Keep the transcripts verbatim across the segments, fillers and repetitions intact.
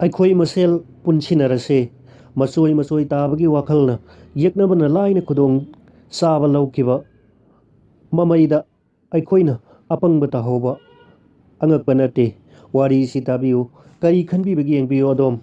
ꯑꯩꯈꯣꯏ ꯃꯁꯦꯜ ꯄꯨꯟꯁꯤꯟꯅꯔꯁꯦ꯫ ꯃꯆꯣꯏ ꯃꯆꯣꯏ ꯇꯥꯕꯒꯤ ꯋꯥꯈꯜꯅ ꯌꯦꯛꯅꯕꯅ ꯂꯥꯏꯅ ꯈꯨꯗꯣꯡ ꯆꯥꯕ ꯂꯧꯈꯤꯕ ꯃꯃꯩꯗ ꯑꯩꯈꯣꯏꯅ ꯑꯄꯪꯕ ꯇꯥꯍꯧꯕ ꯑꯉꯛꯄ ꯅꯠꯇꯦ꯫ ꯋꯥꯔꯤꯁꯤ ꯇꯥꯕꯤꯌꯨ꯫ ꯀꯔꯤ ꯈꯟꯕꯤꯕꯒꯦ ꯌꯦꯡꯕꯤꯌꯨ ꯑꯗꯣꯝ꯫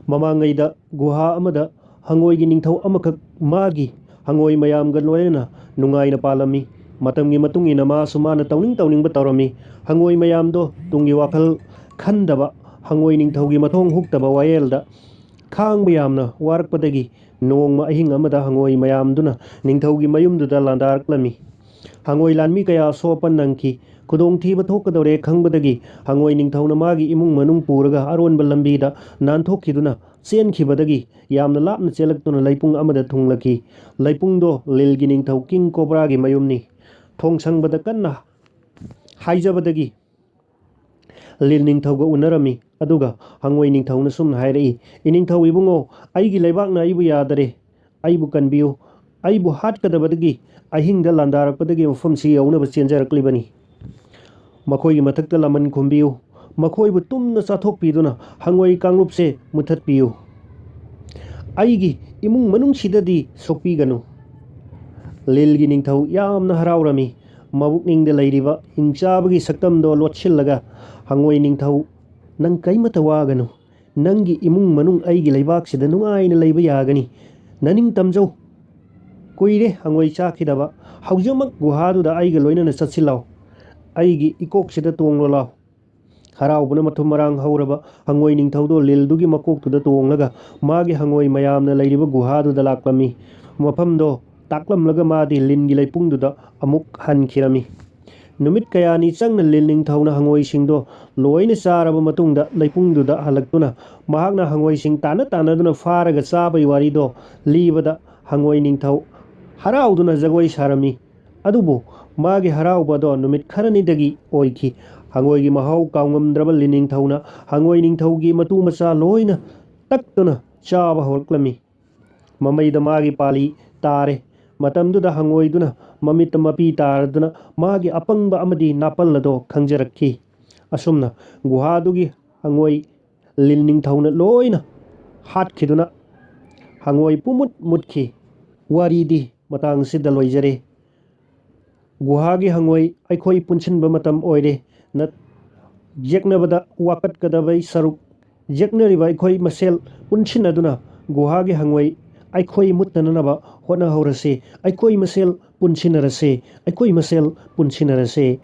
ꯃꯃꯥꯡꯉꯩꯗ ꯒꯨꯍꯥ ꯑꯃꯗ ꯍꯉꯣꯏꯒꯤ ꯅꯤꯡꯊꯧ ꯑꯃꯈꯛ ꯃꯥꯒꯤ ꯍꯉꯣꯏ ꯃꯌꯥꯝꯒ ꯂꯣꯏꯅꯅ ꯅꯨꯡꯉꯥꯏꯅ ꯄꯥꯜꯂꯝꯃꯤ꯫ ꯃꯇꯝꯒꯤ ꯃꯇꯨꯡ ꯏꯟꯅ ꯃꯥꯁꯨ ꯃꯥꯅ ꯇꯧꯅꯤꯡ ꯇꯧꯅꯤꯡꯕ ꯇꯧꯔꯝꯃꯤ꯫ ꯍꯉꯣꯏ ꯃꯌꯥꯝꯗꯣ ꯇꯨꯡꯒꯤ ꯋꯥꯈꯜ ꯈꯟꯗꯕ ꯍꯉꯣꯏ ꯅꯤꯡꯊꯧꯒꯤ ꯃꯊꯣꯡ ꯍꯨꯛꯇꯕ ꯋꯥꯌꯦꯜꯗ ꯈꯥꯡꯕ ꯌꯥꯝꯅ ꯋꯥꯔꯛꯄꯗꯒꯤ ꯅꯣꯡꯃ ꯑꯍꯤꯡ ꯑꯃꯗ ꯍꯉꯣꯏ ꯃꯌꯥꯝꯗꯨꯅ ꯅꯤꯡꯊꯧꯒꯤ ꯃꯌꯨꯝꯗꯨꯗ ꯂꯥꯟꯗꯥꯔꯛꯂꯝꯃꯤ꯫ ꯍꯉꯣꯏ ꯂꯥꯟꯃꯤ ꯀꯌꯥ ꯑꯁꯣꯛ ꯑꯄꯟ ꯅꯪꯈꯤ꯫ ꯈꯨꯗꯣꯡꯊꯤꯕ ꯊꯣꯛꯀꯗꯧꯔꯦ ꯈꯪꯕꯗꯒꯤ ꯍꯉꯣꯏ ꯅꯤꯡꯊꯧꯅ ꯃꯥꯒꯤ ꯏꯃꯨꯡ ꯃꯅꯨꯡ ꯄꯨꯔꯒ ꯑꯔꯣꯟꯕ ꯂꯝꯕꯤꯗ ꯅꯥꯟꯊꯣꯛꯈꯤꯗꯨꯅ ꯆꯦꯟꯈꯤꯕꯗꯒꯤ ꯌꯥꯝꯅ ꯂꯥꯞꯅ ꯆꯦꯜꯂꯛꯇꯨꯅ ꯂꯩꯄꯨꯡ ꯑꯃꯗ ꯊꯨꯡꯂꯛꯈꯤ꯫ ꯂꯩꯄꯨꯡꯗꯣ ꯂꯤꯜꯒꯤ ꯅꯤꯡꯊꯧ ꯀꯤꯡ ꯀꯣꯕ꯭ꯔꯥꯒꯤ ꯃꯌꯨꯝꯅꯤ꯫ ꯊꯣꯡ ꯁꯪꯕꯗ ꯀꯟꯅ ꯍꯥꯏꯖꯕꯗꯒꯤ ꯂꯤꯟ ꯅꯤꯡꯊꯧꯒ ꯎꯅꯔꯝꯃꯤ꯫ ꯑꯗꯨꯒ ꯍꯉꯣꯏ ꯅꯤꯡꯊꯧꯅ ꯁꯨꯝꯅ ꯍꯥꯏꯔꯛꯏ, "ꯏꯅꯤꯡꯊꯧ ꯏꯕꯨꯡꯉꯣ, ꯑꯩꯒꯤ ꯂꯩꯕꯥꯛꯅ ꯑꯩꯕꯨ ꯌꯥꯗꯔꯦ꯫ ꯑꯩꯕꯨ ꯀꯟꯕꯤꯌꯨ꯫ ꯑꯩꯕꯨ ꯍꯥꯠꯀꯗꯕꯗꯒꯤ ꯑꯍꯤꯡꯗ ꯂꯥꯟꯗꯥꯔꯛꯄꯗꯒꯤ ꯃꯐꯝꯁꯤ ꯌꯧꯅꯕ ꯆꯦꯟꯖꯔꯛꯂꯤꯕꯅꯤ꯫ ꯃꯈꯣꯏꯒꯤ ꯃꯊꯛꯇ ꯂꯃꯟ ꯈꯨꯝꯕꯤꯌꯨ꯫ ꯃꯈꯣꯏꯕꯨ ꯇꯨꯝꯅ ꯆꯥꯊꯣꯛꯄꯤꯗꯨꯅ ꯍꯉꯣꯏ ꯀꯥꯡꯂꯨꯞꯁꯦ ꯃꯨꯊꯠꯄꯤꯌꯨ꯫ ꯑꯩꯒꯤ ꯏꯃꯨꯡ ꯃꯅꯨꯡꯁꯤꯗꯗꯤ ꯁꯣꯛꯄꯤꯒꯅꯨ꯫" ꯂꯤꯜꯒꯤ ꯅꯤꯡꯊꯧ ꯌꯥꯝꯅ ꯍꯔꯥꯎꯔꯝꯃꯤ꯫ ꯃꯕꯨꯛꯅꯤꯡꯗ ꯂꯩꯔꯤꯕ ꯍꯤꯡꯆꯥꯕꯒꯤ ꯁꯛꯇꯝꯗꯣ ꯂꯣꯠꯁꯤꯜꯂꯒ, "ꯍꯉꯣꯏ ꯅꯤꯡꯊꯧ, ꯅꯪ ꯀꯩꯃꯇ ꯋꯥꯒꯅꯨ꯫ ꯅꯪꯒꯤ ꯏꯃꯨꯡ ꯃꯅꯨꯡ ꯑꯩꯒꯤ ꯂꯩꯕꯥꯛꯁꯤꯗ ꯅꯨꯡꯉꯥꯏꯅ ꯂꯩꯕ ꯌꯥꯒꯅꯤ꯫ ꯅꯅꯤꯡ ꯇꯝꯖꯧ꯫ ꯀꯨꯏꯔꯦ ꯍꯉꯣꯏ ꯆꯥꯈꯤꯗꯕ꯫ ꯍꯧꯖꯤꯛꯃꯛ ꯒꯨꯍꯥꯗꯨꯗ ꯑꯩꯒ ꯂꯣꯏꯅꯅ ꯆꯠꯁꯤꯜꯂꯥꯎ꯫ ꯑꯩꯒꯤ ꯏꯀꯣꯛꯁꯤꯗ ꯇꯣꯡꯂꯣ ꯂꯥꯎ꯫" ꯍꯔꯥꯎꯕꯅ ꯃꯊꯨꯝ ꯃꯔꯥꯡ ꯍꯧꯔꯕ ꯍꯉꯣꯏ ꯅꯤꯡꯊꯧꯗꯣ ꯂꯤꯜꯗꯨꯒꯤ ꯃꯀꯣꯛꯇꯨꯗ ꯇꯣꯡꯂꯒ ꯃꯥꯒꯤ ꯍꯉꯣꯏ ꯃꯌꯥꯝꯅ ꯂꯩꯔꯤꯕ ꯒꯨꯍꯥꯗꯨꯗ ꯂꯥꯛꯂꯝꯃꯤ꯫ ꯃꯐꯝꯗꯣ ꯇꯥꯛꯂꯝꯂꯒ ꯃꯥꯗꯤ ꯂꯤꯟꯒꯤ ꯂꯩꯄꯨꯡꯗꯨꯗ ꯑꯃꯨꯛ ꯍꯟꯈꯤꯔꯝꯃꯤ꯫ ꯅꯨꯃꯤꯠ ꯀꯌꯥꯅꯤ ꯆꯪꯅ ꯂꯤꯟ ꯅꯤꯡꯊꯧꯅ ꯍꯉꯣꯏꯁꯤꯡꯗꯣ ꯂꯣꯏꯅ ꯆꯥꯔꯕ ꯃꯇꯨꯡꯗ ꯂꯩꯄꯨꯡꯗꯨꯗ ꯍꯜꯂꯛꯇꯨꯅ ꯃꯍꯥꯛꯅ ꯍꯉꯣꯏꯁꯤꯡ ꯇꯥꯟꯅ ꯇꯥꯟꯅꯗꯨꯅ ꯐꯥꯔꯒ ꯆꯥꯕꯒꯤ ꯋꯥꯔꯤꯗꯣ ꯂꯤꯕꯗ ꯍꯉꯣꯏ ꯅꯤꯡꯊꯧ ꯍꯔꯥꯎꯗꯨꯅ ꯖꯒꯣꯏ ꯁꯥꯔꯝꯃꯤ꯫ ꯑꯗꯨꯕꯨ ꯃꯥꯒꯤ ꯍꯔꯥꯎꯕ ꯑꯗꯣ ꯅꯨꯃꯤꯠ ꯈꯔꯅꯤꯗꯒꯤ ꯑꯣꯏꯈꯤ꯫ ꯍꯉꯣꯏꯒꯤ ꯃꯍꯥꯎ ꯀꯥꯎꯉꯝꯗ꯭ꯔꯕ ꯂꯤꯟ ꯅꯤꯡꯊꯧꯅ ꯍꯉꯣꯏ ꯅꯤꯡꯊꯧꯒꯤ ꯃꯇꯨ ꯃꯆꯥ ꯂꯣꯏꯅ ꯇꯛꯇꯨꯅ ꯆꯥꯕ ꯍꯧꯔꯛꯂꯝꯃꯤ꯫ ꯃꯃꯩꯗ ꯃꯥꯒꯤ ꯄꯥꯜꯂꯤ ꯇꯥꯔꯦ꯫ ꯃꯇꯝꯗꯨꯗ ꯍꯉꯣꯏꯗꯨꯅ ꯃꯃꯤꯠꯇ ꯃꯄꯤ ꯇꯥꯔꯗꯨꯅ ꯃꯥꯒꯤ ꯑꯄꯪꯕ ꯑꯃꯗꯤ ꯅꯥꯄꯜ ꯑꯗꯣ ꯈꯪꯖꯔꯛꯈꯤ꯫ ꯑꯁꯨꯝꯅ ꯒꯨꯍꯥꯗꯨꯒꯤ ꯍꯉꯣꯏ ꯂꯤꯟ ꯅꯤꯡꯊꯧꯅ ꯂꯣꯏꯅ ꯍꯥꯠꯈꯤꯗꯨꯅ ꯍꯪꯉꯣꯏ ꯄꯨꯝꯃꯨꯠ ꯃꯨꯠꯈꯤ꯫ ꯋꯥꯔꯤꯗꯤ ꯃꯇꯥꯡꯁꯤꯗ ꯂꯣꯏꯖꯔꯦ꯫ ꯒꯨꯍꯥꯒꯤ ꯍꯪꯉꯣꯏ ꯑꯩꯈꯣꯏ ꯄꯨꯟꯁꯤꯟꯕ ꯃꯇꯝ ꯑꯣꯏꯔꯦ꯫ ꯅꯠ-, ꯌꯦꯛꯅꯕꯗ ꯋꯥꯀꯠꯀꯗꯕꯩ ꯁꯔꯨꯛ, ꯌꯦꯛꯅꯔꯤꯕ ꯑꯩꯈꯣꯏ ꯃꯁꯦꯜ ꯄꯨꯟꯁꯤꯟꯅꯗꯨꯅ ꯒꯨꯍꯥꯒꯤ ꯍꯪꯉꯣꯏ ꯑꯩꯈꯣꯏ ꯃꯨꯠꯇꯅꯅꯕ ꯍꯣꯠꯅꯍꯧꯔꯁꯤ꯫ ꯑꯩꯈꯣꯏ ꯃꯁꯦꯜ ꯄꯨꯟꯁꯤꯟꯅꯔꯁꯤ꯫ ꯑꯩꯈꯣꯏ ꯃꯁꯦꯜ ꯄꯨꯟꯁꯤꯟꯅꯔꯁꯤ꯫